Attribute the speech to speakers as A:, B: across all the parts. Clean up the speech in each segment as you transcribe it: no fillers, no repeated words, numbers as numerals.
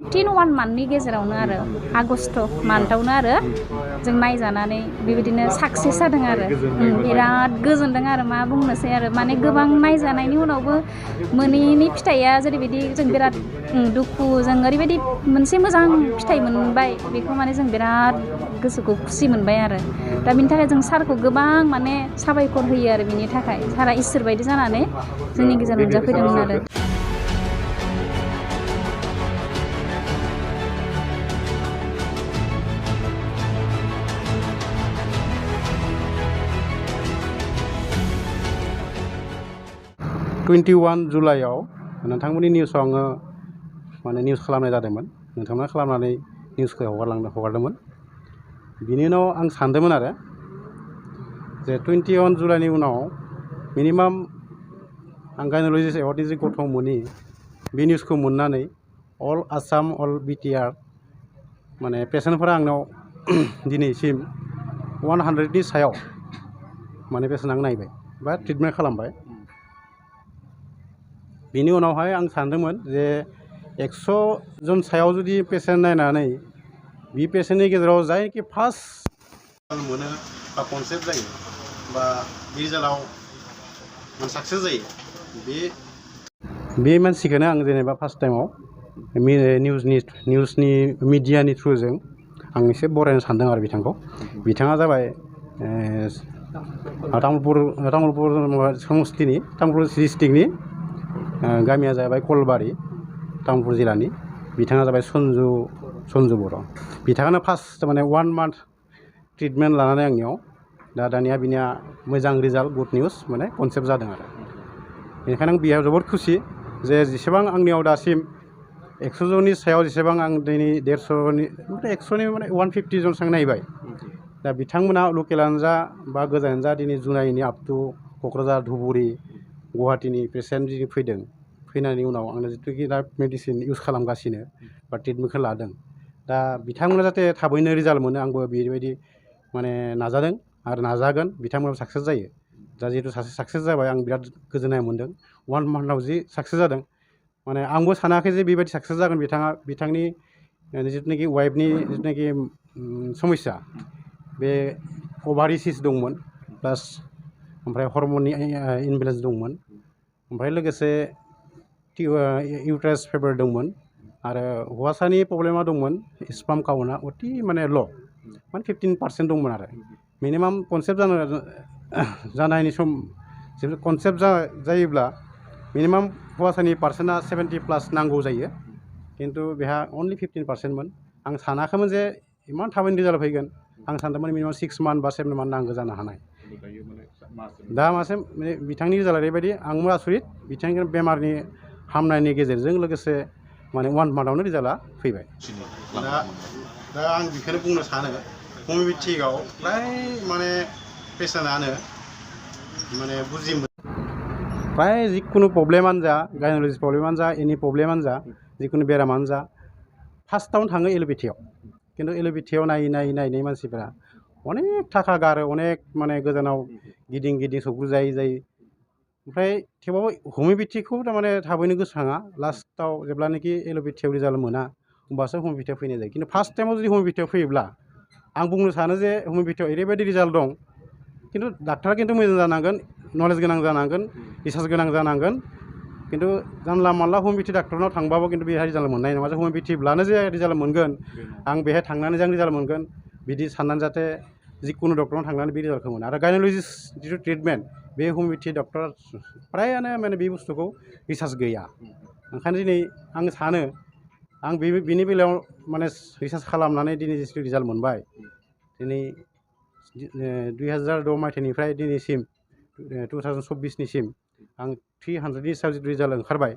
A: within 1 मान्थनि गेजेरावनो आरो August मान्थआवनो आरो जों नायजानानै बेबायदिनो साक्सेस जादों आरो बिराद गोजोनदों आरो मा बुंनोसै आरो माने गोबां नायजानायनि उनावबो मोनैनि फिथाइया जेरैबायदि जों बिराद दुखु जों ओरैबायदि मोनसे मोजां फिथाइ मोनबाय बेखौ माने जों बिराद गोसोखौ खुसि मोनबाय आरो दा बिनि थाखाय जों सारखौ गोबां माने साबायखर होयो आरो बिनि थाखाय सारा इसोर बायदि जानानै जोंनि गेजेराव नुजाफैदोंमोन आरो
B: (21 जुलाइआव नोंथांमोननि निउसआव आङो माने निउस खालामनाय जादोंमोन नोंथांमोना खालामनानै निउसखौ हगारदोंमोन बिनि उनाव आं सानदोंमोन आरो जे 21 जुलाइनि उनाव मिनिमाम आं गायनोलजिस्ट एवार्डनि जे गथ' मोनि बे निउसखौ मोननानै अल आसाम अल बिटिआर माने पेसेन्टफोरा आंनाव दिनैसिम 100नि सायाव माने पेसेन्ट आं नायबाय बा ट्रिटमेन्ट खालामबाय बिनि उनावहाय आं सानदोंमोन जे 100 जन सायाव जुदि पेसेन्ट नायनानै बे पेसेन्टनि गेजेराव जायखि फार्स्ट मोनो बा कनसेप्ट जायो बा रिजाल्टआव साक्सेस जायो बे मानसिखौनो आं जेनेबा फार्स्ट टाइमाव निउसनि मिडियानि थ्रुजों आं एसे बरायनो सानदों आरो बिथाङा जाबाय तामुलपुर समस्तिनि तामुलपुर डिस्ट्रिक्टनि गामिया जाबाय कलबारि तामुलपुर जिल्लानि बिथाङा जाबाय सन्जु बर' बिथाङानो फार्स्ट माने 1 मान्थ ट्रिटमेन्ट लानानै आंनियाव दानिया बिनिया मोजां रिजाल्ट गुड निउस माने कनसेप्ट जादों आरो बेनिखायनो आं बेयाव जोबोद खुसि जे जेसेबां आंनियाव दासिम 100 जननि सायाव जेसेबां आं दिनै 100नि माने 150 जनसो नायबाय दा बिथांमोना लकेलानो जा बा गोजानानो जा दिनै जुनाइनि आप टु क'क्राझार धुबुरि गुवाहाटीनि पेसेन्ट जि फैनायनि उनाव आंनो जिथुखि दा मेडिसिन इउज खालामगासिनो बा ट्रिटमेन्टखौ लादों दा बिथांमोना जाहाथे थाबैनो रिजाल्ट मोनो आंबो बेबायदि माने नाजादों आरो नाजागोन बिथांमोनाबो साक्सेस जायो दा जिहेतु सासे साक्सेस जाबाय आं बिराद गोजोननाय मोन्दों 1 मान्थआव जि साक्सेस जादों माने आंबो सानाखै जे बेबायदि साक्सेस जागोन बिथांनि जिथुनाखि वाइफनि जिथुनाखि समस्या बे अभारि सिस्ट दंमोन प्लास ओमफ्राय हरमननि इनबेलेन्स दंमोन ओमफ्राय लोगोसे इउट्रास फेभार दंमोन आरो हौवासानि प्रब्लेमा दंमोन स्पार्म काउन्टआ अति माने ल' माने 15% दंमोन आरो मिनिमाम कनसेप्ट जानायनि सम जेब्ला कनसेप्ट जायोब्ला मिनिमाम हौवासानि पार्सेन्टआ 70+ नांगौ जायो खिन्थु बेहा अनलि 15%मोन आं सानाखैमोन जे इमान थाबैनो रिजाल्ट फैगोन आं सानदोंमोन मिनिमाम 6 मान्थ बा 7 मान्थ नांगौ जानो हानाय दा मासे बिथांनि रिजाल्टआ ओरैबायदि आंबो आसरित बिथांनि बेमारनि हामनायनि गेजेरजों लोगोसे माने 1 मान्थआवनो रिजाल्टआ फैबाय दा आं बेखौनो बुंनो सानो हमिय'पेथिकआव फ्राय माने पेसेन्टआनो माने प्राय जिखुनु प्रब्लेमानो जा गायनोलजिस्ट प्रब्लेमानो जा एनि प्रब्लेमानो जा जिखुनु बेरामानो जा फार्स्टआवनो थाङो एल'पेथियाव खिन्थु एल'पेथियाव नायै मानसिफोरा अनेक थाखा गारो अनेक माने गोजानाव गिदिं सौग्रु जायै ओमफ्राय थेवबाबो हमिय'पेथिकखौ थारमाने थाबैनो गोसोखाङा लास्टआव जेब्लानाखि एल'पेथियाव रिजाल्ट मोना होमबासो हमिय'पेथियाव फैनाय जायो खिन्थु फार्स्ट टाइमाव जुदि हमिय'पेथियाव फैयोब्ला आं बुंनो सानो जे हमिय'पेथियाव ओरैबायदि रिजाल्ट दं खिन्थु डाक्टारा खिन्थु मोजां जानांगोन नलेज गोनां जानांगोन रिसार्च गोनां जानांगोन खिन्थु जानला मानला हमिय'पेथि डाक्टरनाव थांबाबो खिन्थु बेहाय रिजाल्ट मोननाय नङा जे हमिय'पेथिब्लानो जे रिजाल्ट मोनगोन आं बेहाय थांनानै जों रिजाल्ट मोनगोन बिदि साननानै जाहाथे जिखुनु डक्टरनाव थांनानै बे रिजाल्टखौ मोनो आरो गायनोलजिस्ट जिथु ट्रिटमेन्ट बे हमिय'पेथि डक्टर फ्रायानो माने बे बुस्थुखौ रिसार्च गैया ओंखायनो दिनै आं सानो आं बिनि बेलायाव माने रिसार्च खालामनानै दिनै जिथु रिजाल्ट मोनबाय दिनै 2006 मायथाइनिफ्राय दिनैसिम 2024निसिम आं 300नि सायाव जिथु रिजाल्ट ओंखारबाय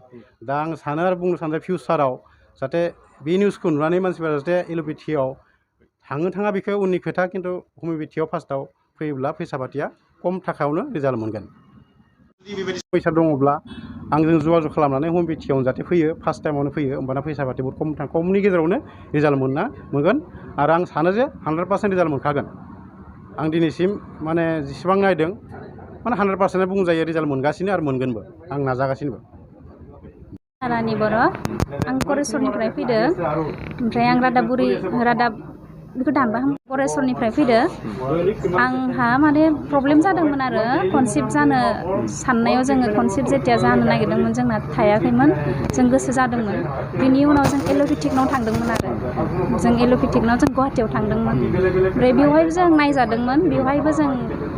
B: दा आं सानो आरो बुंनो सानो फिउचाराव जाहाथे बे निउसखौ नुनानै मानसिफोरा जाहाथे एल'पेथियाव थाङा बेखौ उननि खोथा खिन्थु हमिय'पेथियाव फार्स्टआव फैयोब्ला फैसा पातिया खम थाखायावनो रिजाल्ट मोनगोन जुदि बेबायदि फैसा दङब्ला आंजों जगाजग खालामनानै हमिय'पेथियावनो जाहाथे फैयो फार्स्ट टाइमावनो फैयो होमबाना फैसा पाति बहुत खमनि गेजेरावनो रिजाल्ट मोनगोन आरो आं सानो जे 100% रिजाल्ट मोनखागोन आं दिनैसिम माने जेसेबां नायदों माने 100% बुंजायो रिजाल्ट मोनगासिनो आरो मोनगोनबो आं नाजागासिनोबो
A: रानि बर' आं गरेस्वरनिफ्राय फैदो ओमफ्राय आं रादाब बेखौ दानबा गरेस्वरनिफ्राय फैदो आंहा माने प्रब्लेम जादोंमोन आरो कनसिभ जानो साननायाव जोङो कनसिभ जेथिया जानो नागिरदोंमोन जोंना थायाखैमोन जों गोसो जादोंमोन बिनि उनाव जों एल'पेथिकनाव थांदोंमोन आरो जों एल'पेथिकनाव जों गुवाहाटियाव थांदोंमोन ओमफ्राय बेवहायबो जों नायजादोंमोन बेवहायबो जों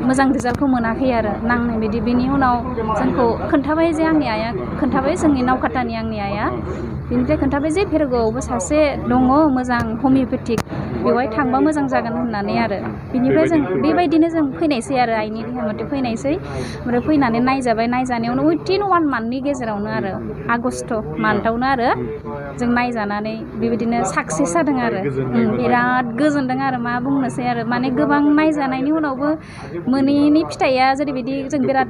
A: मोजां रिजाल्टखौ मोनाखै आरो नांनाय बायदि बिनि उनाव जोंखौ खोन्थाबाय जे आंनि आइया खोन्थाबाय जोंनि नावकाटानि आंनि आइया बेनिफ्राय खोन्थाबाय जे भेरगावआवबो सासे दङ मोजां हमिअपेथिक बेवहाय थांबा मोजां जागोन होननानै आरो बिनिफ्राय जों बेबायदिनो जों फैनायसै आरो आइनि देहा मथे फैनायसै ओमफ्राय फैनानै नायजाबाय नायजानायावनो उइथिन 1 मान्थनि गेजेरावनो आरो आगस्ट मान्थआवनो आरो जों नायजानानै बेबायदिनो साक्सेस जादों आरो बिराद गोजोनदों आरो मा बुंनोसै आरो माने गोबां नायजानायनि उनावबो मोनैनि फिथाइया जेरैबायदि जों बिराद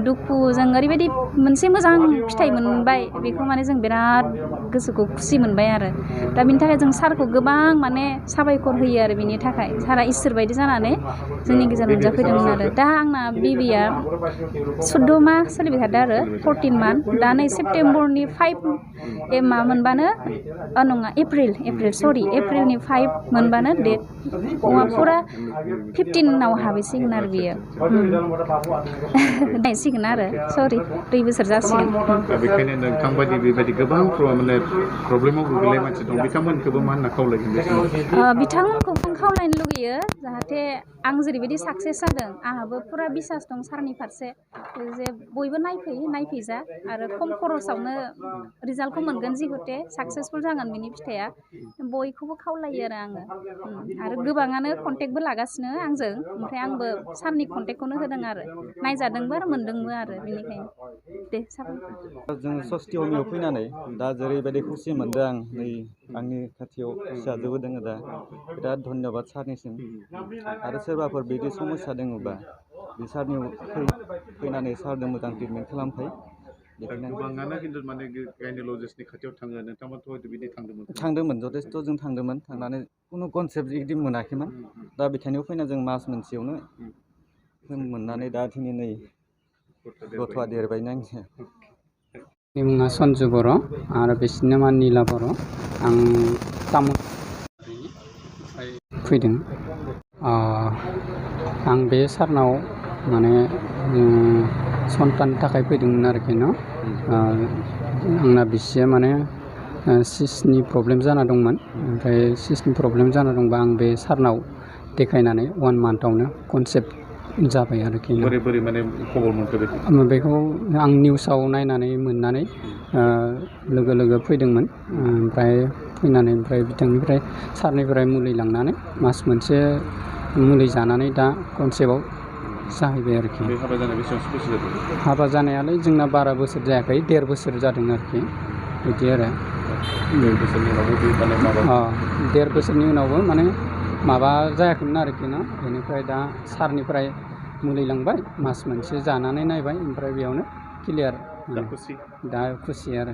A: दुखु जों ओरैबायदि मोनसे मोजां फिथाइ मोनबाय बेखौ माने जों बिराद गोसोखौ खुसि मोनबाय आरो दा बिनि थाखाय जों सारखौ गोबां माने साबायखर होयो आरो बिनि थाखाय सारा इसोर बायदि जानानै जोंनि गेजेराव नुजाफैदोंमोन आरो दा आंना बेबिया 14 माह सोलिबाय थादों आरो 14 मान्थ दा नै सेप्तेम्बरनि 5 मा मोनबानो नङा एप्रिलनि 5 मोनबानो डेट फुरा 15आव हाबैसिगोन आरो बियो नायसिगोन आरो 2 बोसोर जासिगोन
C: बेखायनो नोंथांबायदि बेबायदि गोबां माने प्रब्लेमाव गोग्लैनाय मानसि दं बिथांमोनखौबो मा होनना खावलायगोन बे समाव
A: बिथांमोनखौ आं खावलायनो लुगैयो जाहाथे आं जेरैबायदि साक्सेस जादों आंहाबो फुरा बिसास दं सारनि फारसे जे बयबो नायफैजा आरो खम खरसावनो रिजाल्टखौ मोनगोन जिहुथे साक्सेसफुल जागोन बिनि फिथाइया बयखौबो खावलायो आरो आङो आरो गोबाङानो कन्टेक्टबो लागासिनो आंजों ओमफ्राय आंबो सारनि कन्टेक्टखौनो होदों आरो नायजादोंबो आरो मोनदोंबो आरो बेनिखायनो दे साबायखर
D: जों सस्ति हमियाव फैनानै दा जेरैबायदि खुसि मोनदों आं नै आंनि खाथियाव फिसाजोबो दोङो दा बिराद धन्यबाद सारनिसिम आरो सोरबाफोर बिदि समस्या दङबा बे सारनियाव फैनानै सारजों मोजां ट्रिटमेन्ट खालामफै
C: गोबाङानो खिन्थु माने गायन'लजिस्टनि खाथियाव थाङो नोंथांमोनथ' बिदि
D: थांदोंमोन जथेस्थ' जों थांदोंमोन थांनानै खुनु कनसेप्ट बिदि मोनाखैमोन दा बिथांनियाव फैना जों मास मोनसेयावनो मोननानै दा दिनै नै गथ'आ देरबायना आंनिया
E: नि मुङा सन्जु बर' आरो बिसिनि नामा निला बर' आं तामुलनिफ्राय फैदों आं बे सारनाव माने सन्ताननि थाखाय फैदोंमोन आरोखि न' आंना बिसिया माने सिसनि प्रब्लेम जाना दंमोन ओमफ्राय सिसनि प्रब्लेम जाना दंबा आं बे सारनाव देखायनानै 1 मान्थआवनो कनसेप्ट जाबाय आरोखि
C: बोरै माने खबर मोनखो
E: बेखौ आं निउसाव नायनानै मोननानै लोगो फैदोंमोन ओमफ्राय फैनानै बिथांनिफ्राय सारनिफ्राय मुलि लांनानै मास मोनसे मुलि जानानै दा कनसेप्टआव जाहैबाय आरोखि हाबा जानायालाय जोंना बारा बोसोर जायाखै 1.5 बोसोर जादों आरोखि बिदि आरो
C: 1.5 बोसोरनि उनावबो
E: 1.5 बोसोरनि उनावबो माने माबा जायाखैमोन आरोखि ना बेनिफ्राय दा सारनिफ्राय मुलि लांबाय मास मोनसे जानानै नायबाय ओमफ्राय बेयावनो क्लियार दा खुसि आरो